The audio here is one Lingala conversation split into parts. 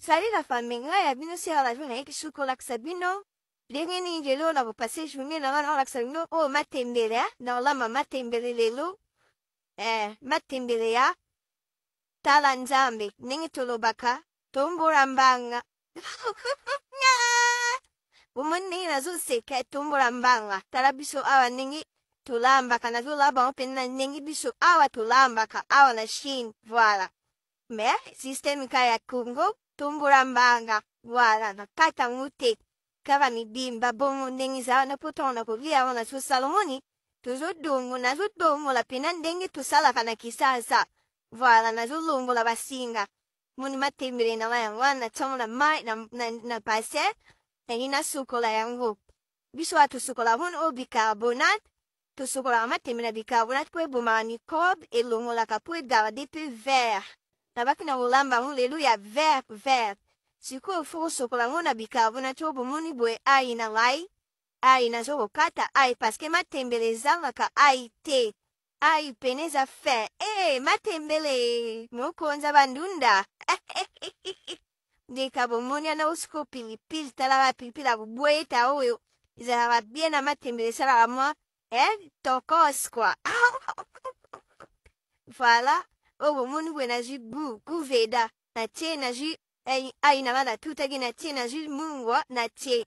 Salut la famille, ngai ya bino sera la journée nayeki su kolakisa bino ndenge nini lelo na kopase journée na nga nakolakisa bino oyo matembele na olamba matembele lelo matembele ya tala nzambe ndenge tolobaka tombola mbanga. Bomoni ndenge nazoseka, tombola mbanga. Tala biso awa ndenge tolambaka, nazolamba mpenza ndenge biso awa tolambaka awa na Chine. Voilà, mais système ka ya Congo, tombola mbanga. Voilà, nakata yango te kaka mibimba bongo ndenge eza wana, mpo ntango na kolia wana tosala omoni tozodongo, nazodongola mpena ndenge tosalaka na Kisasa. Voilà, nazolongola basinga. Moni matembele na ngai yango wana, natiango na mai na bassin, nangi nasukola yango. Biso awa tosukola moni oyo bicarbonate, tosukolaka matembele na bicarbonate mpo ebomaka microbe, elongolaka mpo egarde mpe vert. Nabaki na kolamba yango lelo ya vert vert. Sikoyo fo kosokola yango na bicarbonate oyo bomoni boye. Ai na ngai, ai nazo kokata ai parce que matembele ezangaka ai te. Ai pene eza fin e matembele mokonza bandunda ndeka bomoni wana osiko pilipili. Tala ba pilipili ya kobweta oyo ezalaka bien na matembele, esalaka mwa tokos quoi. Voilà, oyo bomoni boye, nazwi guveda, natie, nazwi ai na nga, natutaki, natie, nazwi mungwa, natie,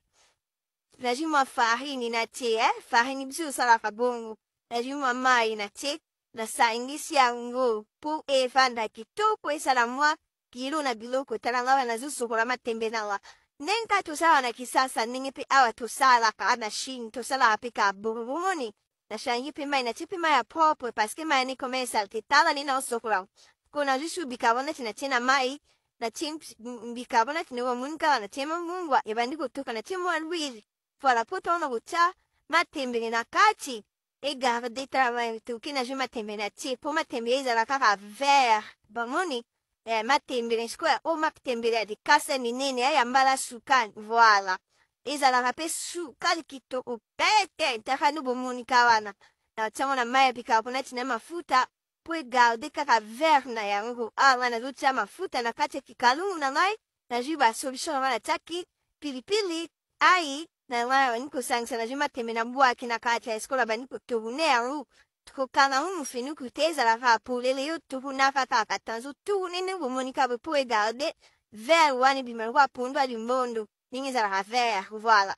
nazwi mwa farine, natie farine biso osalaka bongo, nazwi mwa mai, natie, nasangisi yango mpo evanda kitoko, esala mwa kilo na biloko. Tala nga nazosokola matembe na nga ndenge kaka tosala na Kisasa, ndenge mpe awa tosalaka na Chine, tosalaka mpe kaka bongo. Bomoni nashangi mpe mai, natie mpe mai ya propre parce que mai nikoma esaleté. Tala nde naosokola ko, nazwi su bicarbonate, natie na mai, natie bicarbonate ndenge omoni kaka, natie mungwa, ebandi kotoka, natie mwa l'huile. Voilà, mpo ntango na kotia matembele na kati egarde. Tala toki, nazwi matembele, natie mpo matembele ezala kaka vert. Bamoni matembele sikoyo oyo matembele ya likasa minene ya mbala sukali. Voilà, ezalaka mpe sukali kitoko pete. Taka no bomonika wana, natiango na mai ya bicarbonate na mafuta mpo egarde kaka vert na yango. Awa nazotia mafuta na kati ya kikalungu na ngai, nazwi basolution na ngai, natiaki pilipili, ai na ngai, bandi kosangisa, nazwi matembe na bwaki na kati ya esikola, bandi kotourne yango, tokokanga yango mofinuku te, ezalaka polele. Yo tournaka kaka, nazotourne ndenge bomonika boye mpo egarde vert wana, ebima lokola pondu ya limbondo ndenge ezalaka vert. Voilà,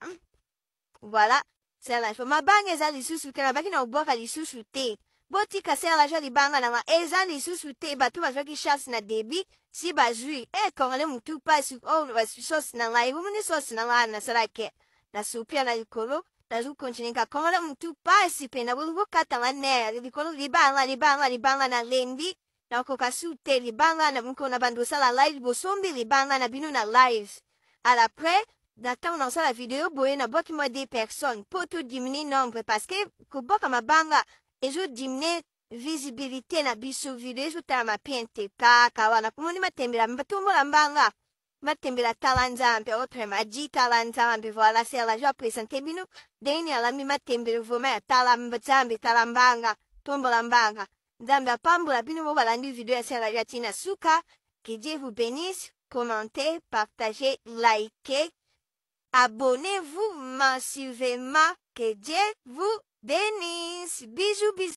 voilà, serlage mabanga eza lisusu te, nabaki na kobwaka lisusu te. Botika serlage ya libanga nanga eza lisusu te. Bato bazwaki chance na début, si bazwi congolais motu pasi oyo bazwi sauce na ngai. Bomoni sauce na ngai nasalaki na supia na likolo, nazokontinue ka congolais motu pasi mpe na bokatanga nere likolo, libanga, libanga, libanga. Na lembi, nakoka su te. Libanga na mokolo na bando osala live, bosombi libanga na bino na live. À l'après na ntango nasala video boye, nabwaki mwa deux personnes mpo todiminue nombre, parce que kobwaka mabanga ezodiminue visibilité na biso, video ezotalama bien te. Kaka wana komoni matembela, batombola mbanga, matembela tala nzambe, autrement dit tala nzambe. Voilà, c'est la joie présente bino ndenge alambi matembele vraiment ya tala nzambe, tala mbanga, tombola mbanga. Nzambe apambola bino bo balandi video ya sala ya tina suka. Que Dieu vous bénisse. Commentez, partagez, likez, abonnez-vous massivement. Que Dieu vous bénisse. Bisous, bisous.